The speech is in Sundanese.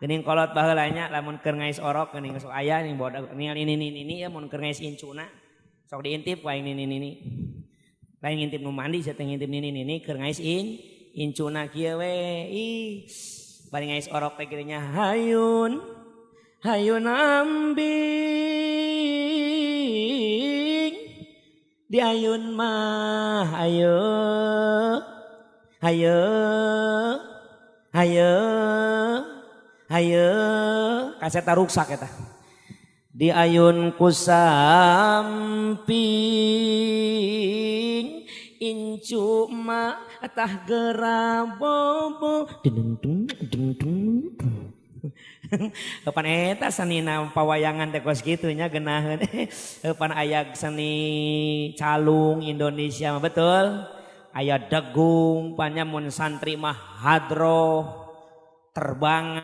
Geuning kolot baheula nya, lamun keur ngais orok geuning sok aya ning bodak ningali nini-nini ya, mun keur ngais incuna. Sok diintip ku aing nini-nini. Lain ngintip nu mandi sia teh, ngintip nini-nini keur ngais incuna kieu we. Ih, bari ngais orok teh kieu nya, hayun hayun ambing di ayun mah, ayo hayo hayo hayo, kaseta ruksak eta di ayun ku samping incu mah tah gera bobo dung dung dung dung. Pan eta senina pawayangan teh kos kitu nya, geunaheun. Pan aya seni calung Indonesia mah, betul, aya degung, panya mun santri mah hadroh terbangan.